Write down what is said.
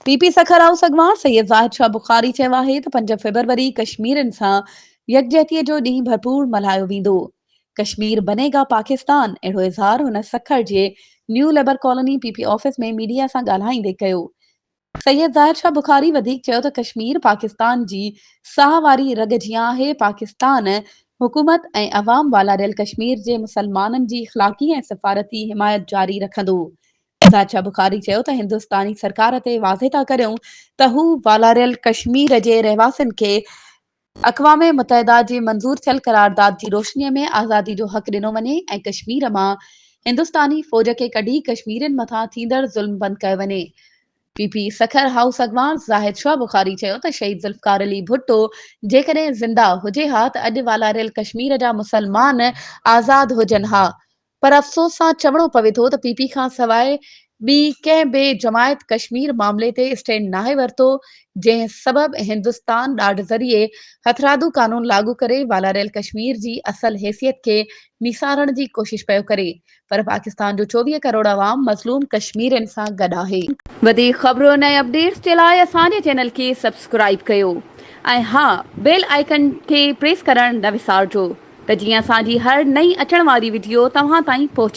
P P Sukkur house اڳواڻ سيد زاهد شاهه بخاري چيو آهي ته پنج فيبروري ڪشميرين سان يڪجهتي جو ڏينهن ڀرپور ملهايو ويندو. ڪشمير بني گا پاڪستان اهڙو اظهار هن سکر جي new labour colony P P office ۾ media سان ڳالهائيندي ڪيو. سيد زاهد شاهه بخاري وڌيڪ چيو ته ڪشمير پاڪستان جي ساهه واري رڳ جيان آهي، پاڪستان حڪومت ۽ عوام والاريل ڪشمير جي مسلمانن جي اخلاقي ۽ سفارتي حمايت جاري رکندو. زاهد شاهه بخاري چيو ته هندستاني سرڪار تي واضح ٿا ڪريون ته هو والاريل ڪشمير جي رهواسين کي اقوام متحده جي منظور ٿيل قرارداد جي روشني ۾ آزادي جو حق ڏنو وڃي ۽ ڪشمير مان هندستاني فوج کي ڪڍي ڪشميرين مٿان ٿيندڙ ظلم بند ڪيو وڃي. پي پي سکر هائوس اڳواڻ زاهد شاهه بخاري چيو ته شهيد ذوالفقار علي ڀٽو جيڪڏهن زنده هجي ها ته اڄ والاريل ڪشمير جا مسلمان آزاد هجن ها پر افسوس سان چوڻو پوي ٿو ته پي پي کان سواء ٻي ڪنهن به جماعت ڪشمير معاملي تي اسٽينڊ ناهي ورتو جنهن سبب هندستان ڏاڍ ذريعي هٿرادو قانون لاڳو ڪري والاريل ڪشمير جي اصل حيثيت کي ميسارڻ جي ڪوشش پيو ڪري پر پاڪستان جو 24 ڪروڙ عوام مظلوم ڪشميرين سان گڏ آهي. وڌيڪ خبرن ۽ اپڊيٽس جي لاء اسان جي چينل کي سبسڪرائيب ڪيو ۽ ها بيل آئيڪن کي پريس ڪرڻ نه وسارجو. ته جيئن اسان جي هر نئين اچڻ واري وڊيو توهان تائين پهچي.